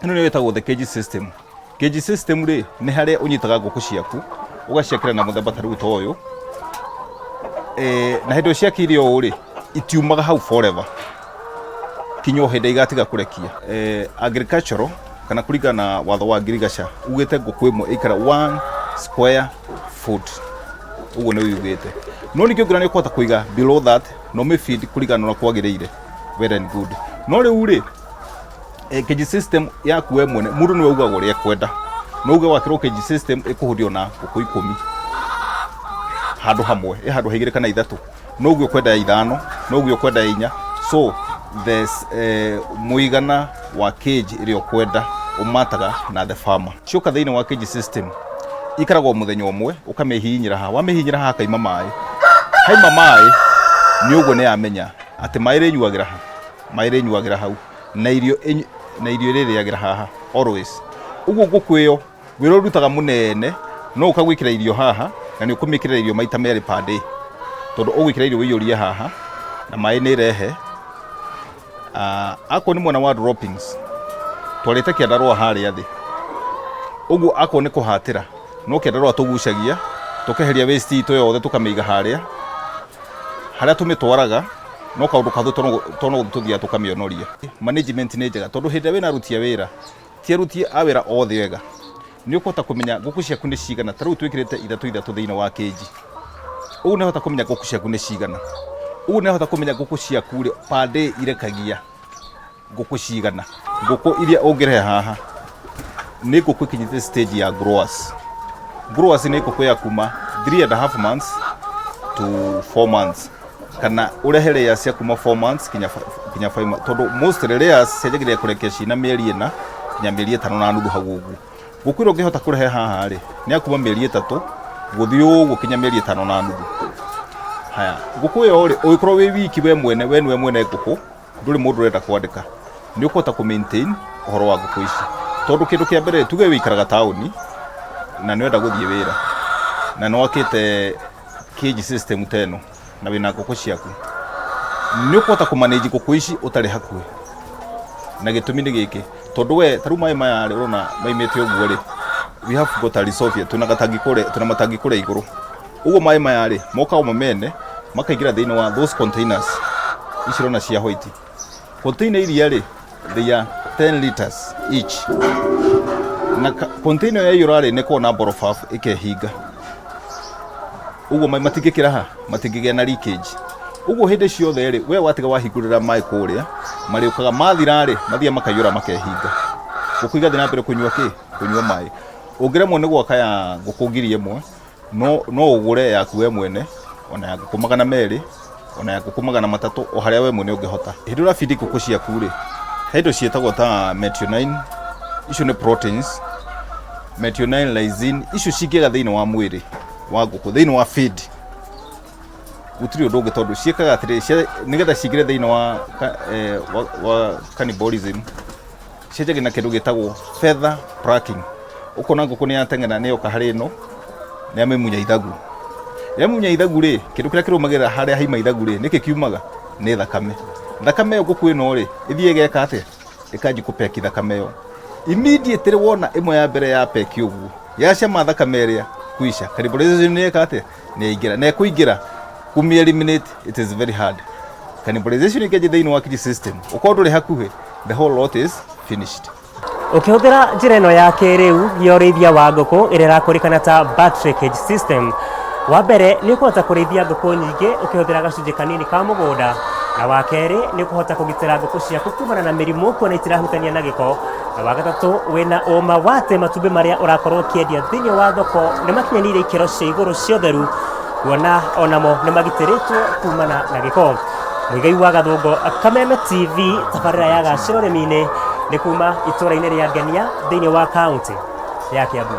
Ĩno nĩyo ĩtagwo the cage system. Cage system rĩ, nĩ harĩa ũnyitaga ngũkũ ciaku, ũgaciakĩra na mũthemba ta rĩu ta ũyũ, na hĩndĩ ĩyo ciakĩire ũũ rĩ, itiumaga hau forever kinya o hĩndĩ igatiga kũrekia. Agricultural kana kũringana na watho wa ngirigaca ugĩte ngũkũ ĩmwe ĩikara 1 square foot, ũguo nĩ yugĩte. No ningĩ ũngĩona nĩ ũkũhota kũiga below that na ũmĩ feed kũringana na ũrĩa kwagĩrĩire, well and good. No rĩu rĩ, cage system yaku we mwene mũndũ nĩwe ugaga ũrĩa ekwenda. No uge wakĩrwo cage system ĩkũhũthio na ngũkũ 10 handũ hamwe, ĩ handũ ha 2 kana 3, no uge ũkwenda ya 5, no uge ũkwenda ya 4. So there's mũigana wa cage ĩrĩa ũkwenda ũmataga na the farmer. Cioka thĩinĩ wa cage system ikaragwo mũthenya ũmwe, ũkamĩhihinyĩra haha, wamĩhihinyĩra haha kaima maĩ, haima maĩ nĩ ũguo nĩ yamenya atĩ maĩ ĩrĩnyuagĩra ha, maĩ ĩrĩnyuagĩra hau, na irio na irio ĩrĩrĩagĩra haha always. Ũguo ngũkũ ĩyo wĩra ũrutaga mũnene no ũkagwĩkĩra irio haha, na nĩ ũkũmĩkĩrĩra irio maita merĩ per day, tondũ ũgwĩkĩra irio ũiyũrie haha na maĩ nĩ ĩrehe. Akorwo nĩ mwena wa droppings, twarĩte kĩandarũa harĩa thĩ, ũguo akorwo nĩ kũhatĩra no kĩandarũa tũgucagia tũkeheria waste itũ yothe tũkamĩiga harĩa harĩa tũmĩtwaraga, no kaũndũ kahũthũ to no tũthiaga tũkamĩonoria. Management nĩ njega tondũ hĩndĩ ĩrĩa wĩna aruti a wĩra, ti aruti a wĩra othe ega, nĩ ũkũhota kũmenya ngũkũ ciaku nĩ cigana. Ta rĩu twĩkĩrĩte 3 3 thĩinĩ wa cage, ũguo nĩ ũhota kũmenya ngũkũ ciaku nĩ cigana, ũguo nĩ ũhota kũmenya ngũkũ ciaku rĩ per day irekagia ngũkũ cigana. Ngũkũ iria ũngĩrehe haha nĩ ngũkũ ikinyĩte stage ya growers. Growers nĩ ngũkũ ya kuma 3.5 months to 4 months, kana ũrehe layers cia kuma 4 months kinya 5 months, tondũ most layers cianjagĩrĩria kũrekia cina mĩeri 4 kinya mĩeri 5 na nuthu hau ũguo. Ngũkũ ĩrĩa ũngĩhota kũrehe haha rĩ, nĩ ya kuma mĩeri 3 gũthiĩ ũguo kinya mĩeri 5 na nuthu. Haya, ngũkũ ĩyo rĩ, ũngĩkorwo wĩ wiki we mwene, we nĩwe mwene ngũkũ, ndũrĩ mũndũ ũrenda kwandĩka, nĩ ũkũhota kũ maintain ũhoro wa ngũkũ ici. Tondũ kĩndũ kĩa mbere, tuge wĩikaraga taũni na nĩ ũrenda gũthiĩ wĩra na nĩ wakĩte cage system ta ĩno na wĩna ngũkũ ciaku, nĩ ũkũhota kũ manage ngũkũ ici ũtarĩ hakuhĩ. Na gĩtũmi nĩ gĩkĩ, tondũ we ta rĩu maĩ maya rĩ, ũrona maimĩte ũguo rĩ, we have got a reserve here, twĩna gatangi kũrĩa, twĩna matangi kũrĩa igũrũ. Ũguo maĩ maya rĩ, mokaga mo mene makaingĩra thĩinĩ wa those containers ici ũrona cia white. Container iria rĩ, they are 10 liters each. Na container yaiyũra rĩ, nĩ ĩkoragwo na ball valve ĩkehinga. Ũguo maĩ matingĩkĩra ha, matingĩgĩa na leakage. Ũguo hĩndĩ ciothe rĩ, we watiga wahingũrĩra maĩ kũrĩa, marĩũkaga mathira rĩ, mathiaga makaiyũra makehinga. Ngũkũ igathiĩ na mbere kũnyua kĩ? Kũnyua maĩ. Ũngĩremwo nĩ gwaka ya ngũkũ 1000, no ũgũre yaku we mwene, ona ya ngũkũ 200, ona ya ngũkũ 300, o harĩa we mwene ũngĩhota. Hĩndĩ ĩrĩa ũrabindi ngũkũ ciaku rĩ, he indo ciĩtagwo ta methionine, icio nĩ proteins, methionine, lysine, icio cingĩaga thĩinĩ wa mwĩrĩ wa ngũkũ, thĩinĩ wa feed, gũtirĩ ũndũ ũngĩ, tondũ ciĩkaga atĩrĩrĩ, nĩgetha cingĩre thĩinĩ wa cannibalism, cianjagia na kĩndũ gĩtagwo feather plucking. Ũkona ngũkũ nĩ yateng'era, nĩ yoka harĩ ĩno, nĩ yamĩmunya ithagu. Yamunya ithagu rĩ, kĩndũ kĩrĩa kĩrũmagĩrĩra harĩa haima ithagu rĩ, nĩkĩ kiumaga? Nĩ thakame. Thakame ĩyo ngũkũ ĩno rĩ, ĩthiĩ ĩgeka atĩa? Ĩkanjia kũpeki thakame ĩyo. Immediately wona ĩmwe ya mbere ya peki ũguo, yacama thakame ĩrĩa, kuisha. Cannibalization nĩ yeka atĩa? Nĩ yaingĩra. Na ĩkũingĩra, kũmĩ eliminate, it is very hard. Cannibalization ĩngĩanjia thĩinĩ wa cage system, ũkorwo ndũrĩ hakuhĩ, the whole lot is finished. Ũkĩhũthĩra njĩra ĩno ya kĩrĩu ya ũrĩithia wa ngũkũ ĩrĩa ĩrakũrĩkana ta battery cage system, wa mbere nĩ ũkũhota kũrĩithia ngũkũ nyingĩ ũkĩhũthĩra gacunjĩ kanini ka mũgũnda, na wa kerĩ nĩ ũkũhota kũgitĩra ngũkũ ciaku kumana na mĩrimũ kuona itirahutania na gĩko, na wa gatatũ wĩna ũma wa atĩ matumbĩ marĩa ũrakorwo ũkĩendia thĩinĩ wa thoko nĩ makinyanĩire ikĩro cia igũrũ cia ũtheru, kuona onamo nĩ magitĩrĩtwo kumana na gĩko. Mũigai wa Gathũngũ, Kameme TV, tabarĩra ya Gacĩra ũrĩmi-inĩ nĩ kuma itũra-inĩ rĩa Ngenia thĩinĩ wa kaũntĩ ya Kiambu.